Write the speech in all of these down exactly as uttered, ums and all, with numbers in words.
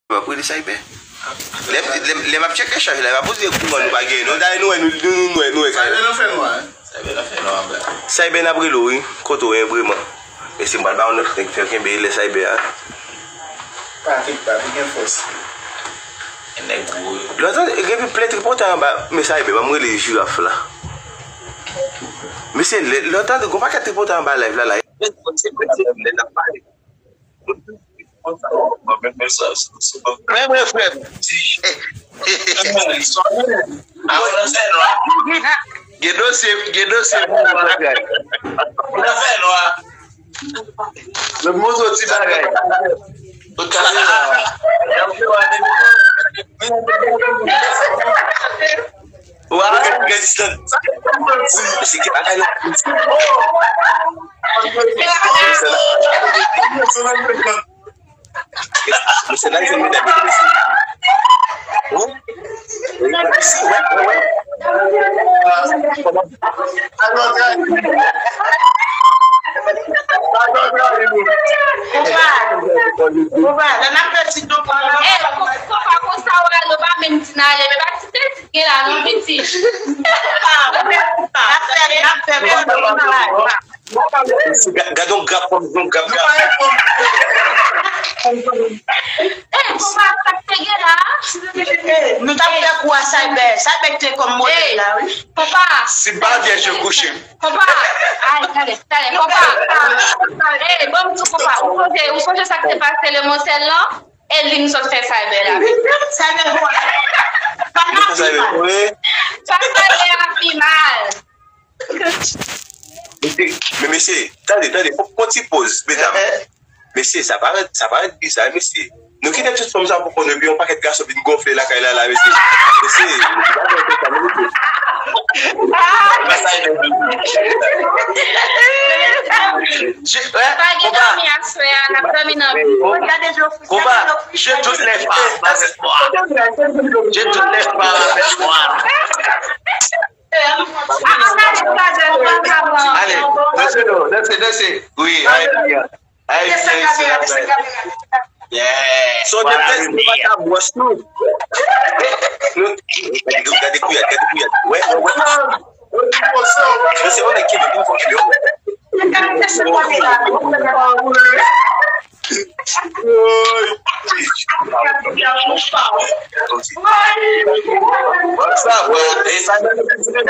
M ap rele Cyber. Lè m, lè m, lè m ap tcheke chaj la, e pa poze kouran nou pa genyen non. Dayè nou wè, nou, nou, nou, nou wè, nou wè Cyber. Cyber nan fè nwa, hein? Cyber nan fè nwa, bra. Cyber n ap rele w, wi. Kote w ye, vreman? Mesye, m pral ba w nòt nèg fè kenbe lè Cyber a. Pa fèk pa, li gen fòs. Nèg gwo, wi. Lontan, gen plen tripotan anba, men Cyber, ban m rele jiraf la. Mesye, lè, lontan, gon pakèt tripotan anba live la, la. Mesye, mesye, lè n ap pale. Men mwen, frè m. Gen dosye, gen dosye pou mwen, bagay. Lòt moto ti bagay. Wa, gen distans. Mesye, gen bagay la. Mesye, la, se medam yo, mesye. Wi. Wi, wi, wi. Konpa, konpa, lè n ap fè ti tonton la. Eh, konpa, konsa w ale, w pa menm di n ale, men pa ti tèt gen la non, pitit. N ap fè, n ap fè, n ap fè. Ga-, gade yon grap fanm, yon grap gason. Eh, konpa, sa k te gen la? Nou t ap fè kou a Cyber. Cyber ki te kòm modèl la, wi. Konpa. Si m pa vyèj, yo kouche m. Konpa. Ay, talè, talè, konpa. Eh, bon, m di w konpa. Ou sonje, ou sonje sa k te pase Lemonsèl lan? E li m sot fè Cyber la. Cyber bon. Pa pale, pa pale a pi mal. Mesye, men mesye, tande, tande, fòk pran ti poz, medam. Mesye, sa parèt, sa parèt biza, mesye. Nou kite tout fanm sa pou kont nou, epi yon pakèt gason vin gonfle lakay la, la, mesye. Mesye, nou pa fè sa, nou. Pa gen dòmi aswè a, n ap dòmi nan bouch. Konpa, je doute les femmes avec moi. Je doute les femmes avec moi. Ale, danse non, danse, danse. Wi, ale, ale, ale. Yeah. Son de pèsi nou pa ka bwòs nou. Nou, gade, gade kouyad, gade kouyad. Wè, wè, wè. Mesye, on est qui veut une fois. Bon, sa va. E sa, sa, sa, sa, sa,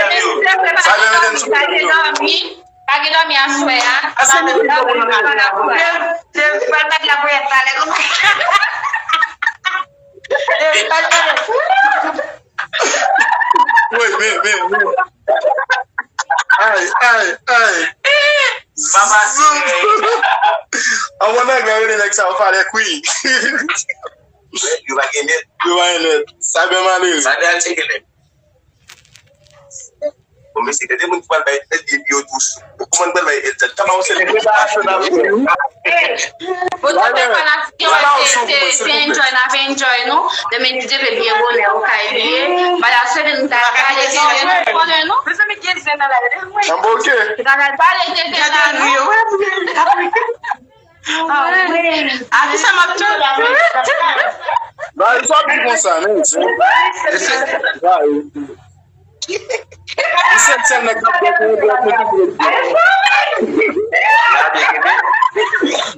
sa, Pa gen dòmi aswè a. Pral met lapriyè talè konsa. Wi, wi, wi, wi. Ay, ay, ay. Mama, anvan nèg la rele nèg sa yo falè kwi. Yo pa gen nèt. Yo pa gen nèt. Sa byen male. Sa byen tcheke nèt. Bon, mesye, gen de moun ki pral bay èd epi yo dous. Ou konprann pral bay èd sa. Kama yon sèl moun ki pa fè nan. Bon, tout lè fanatik yo wè se, se, se enjoy n ap enjoy nou. Demen D J pe byen bonè, ou kay li ye. Bala sou nou ta pale de nou konnen nou. Mezanmi, gen zen nan la. An bon, ok. Pale de zen nan nou. Ah, wi. Atis sa m ap tande. Ba, sa ap di konsa, men. Ba, li se sèl nèg k ap bwè pou yon bwè pou tout moun.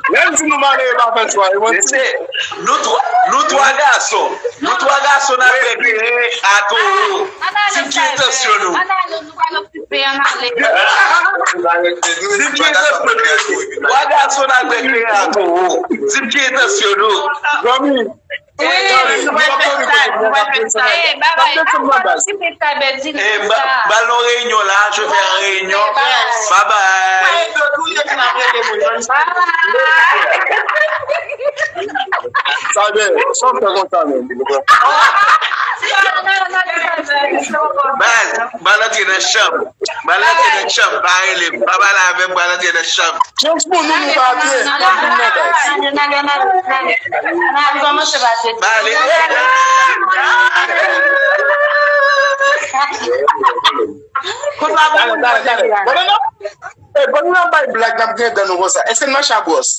Menm si nou malere pa fè chwa, e mwen. Mesye, nou twa, nou twa gason. Nou twa gason n ap bwè kleren a towo. Di m ki entansyon nou. Di m ki entansyon nou. Twa gason n ap bwè kleren a towo. Di m ki entansyon nou. Zanmi, Wi, nou pral fè sa, nou pral fè sa. Eh, babay, a, ou pa okipe sa, Bèdine, eh, ba, sa. Ba nou reyinyon la, je vais en réunion. Bye bye. Bye bye. Bye bye. Sa bèl, sa w fè konsa menm. Baz, ba l antre nan chanm. Ba l antre nan chanm, pa rele m. Pa pale avè m, ba l antre nan chanm. Chans pou nou, nou pa atire. N ap vin nan kay. N ap kòmanse pa atire. Ba ale. Talè, talè, talè. Bon, non, non. Eh, bon, nou ap bay blag, n ap gen dan nou konsa. Èske n mache a bwòs?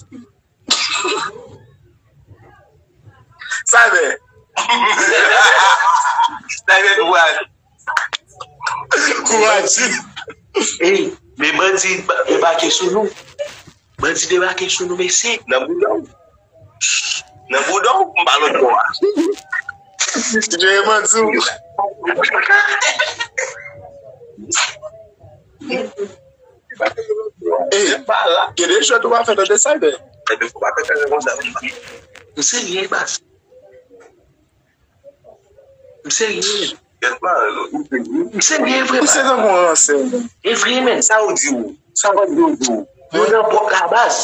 Cyber. Cyber kouraj. Kouraj. Ey, men bandi debake sou nou. Bandi debake sou nou, mesye. Nan bouda w. Nan bouda w, m pa lòt bò a. Jere bandi w. Ey, gen de jwèt ou pa fè tande Cyber. Ebyen, fò pa fè tande konsa. M serye, baz. M serye. M serye vre. Ou se tankou yon ransè. E vre, men. Sa ou di ou? Sa ou di ou? Nou nan pwòp la baz.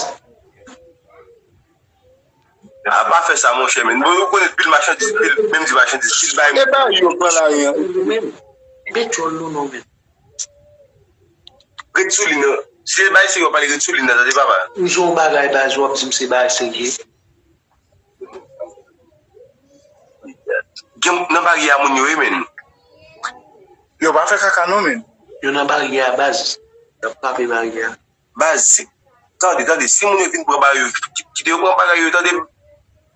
A pa fè sa, monchè, men. Bon, ou konnen pil machandiz, pil, menm di machandiz, pil bay. E ba yo pran lari an. Petròl nou non, men. Ret sou li, non. Se bay serye w ap pale, ret sou li, nan, tande, papa. M di w yon bagay, baz, w ap di m se bagay serye. Gen nan baryè a moun yo ye, men. Yo pa fè kaka non, men. Yo nan baryè a, baz. Y ap frape baryè a. Baz, si, tande, tande, si moun yo vin pran bagay yo, ki- kite yo pran bagay yo, tande.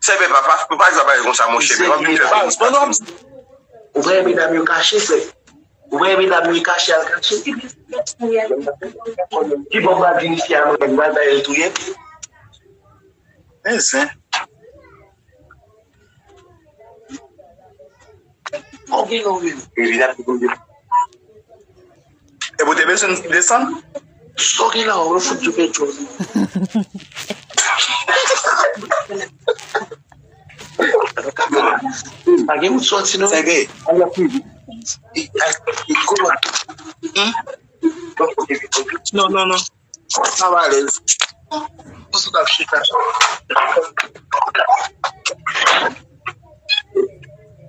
Cyber pa, pa, pa jwe bagay konsa, monchè, men w ap vin fè. Baz, pandan w ap Ou wè medam yo kache, frè. Ou wè medam yo kache al kache. Ki bon m pral vin isi a mwen, m pral bay yo touye. Men zen. Ou gen yon vin. E vin ap di konbyen. E pou te bezwen desann? Sa w gen la, ou fout di w gen djòl. Pa gen wout sòti non. Sa gen. Alò ki. Non, non, non. Sa va alèz. Ou sou tap chita.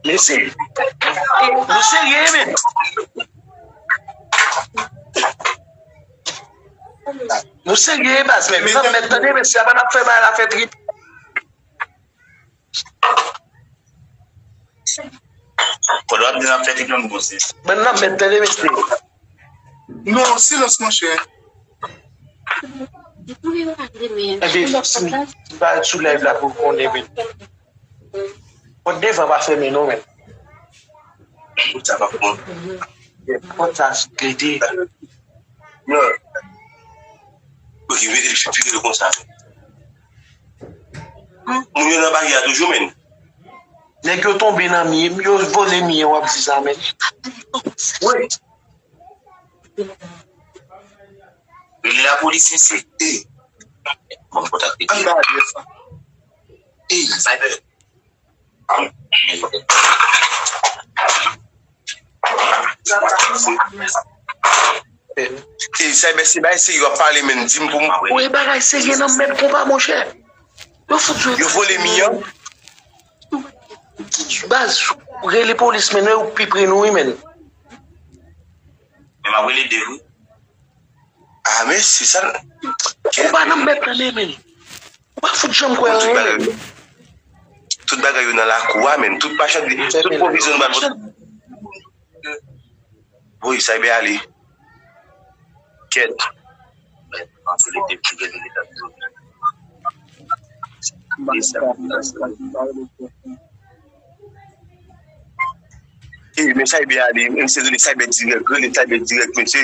Mesye. Nou serye, men. Nou serye, baz, men. Nan mèt tande, mesye, apa n ap fè bagay la fè trip. Kote w ap di n ap fè trip nan bous. Bann nan mèt tande, mesye. Non, silans, monchè. Ebyen, si m pa sou live la pou konnen, men. Pòt devan pa fèmen non, men. Pòt sa pa fèmen. Pòt sa rete. Non. Ok, mete l, fire l konsa. Moun yo nan baryè a toujou, men. Nèg yo tonbe nan mi, yo vole mi, w ap di sa, men. Wi. Rele lapolis, mesye. E. Bon, kontakte. Ann ba adrès la. E. Cyber. E, Cyber, se bagay serye w ap pale, men. Di m pou m. Wi, bagay serye nan mèt konpa, monchè. Yo fout jwe. Yo vole mi an. Baz, rele polis, men, yo pi pre nou, wi, men. Men m ap rele Dave, wi. Ah, men se sa. Ou pa nan mèt tande, men. Ou pa fout janm kwè anyen, men. Tout bagay yo nan lakou a, men. Tout machandiz, tout pwovizyon nou ba l. Wi, Cyber ale. Kèt. E, men Cyber ale, men se done Cyber dirèk, rele Cyber dirèk, mesye.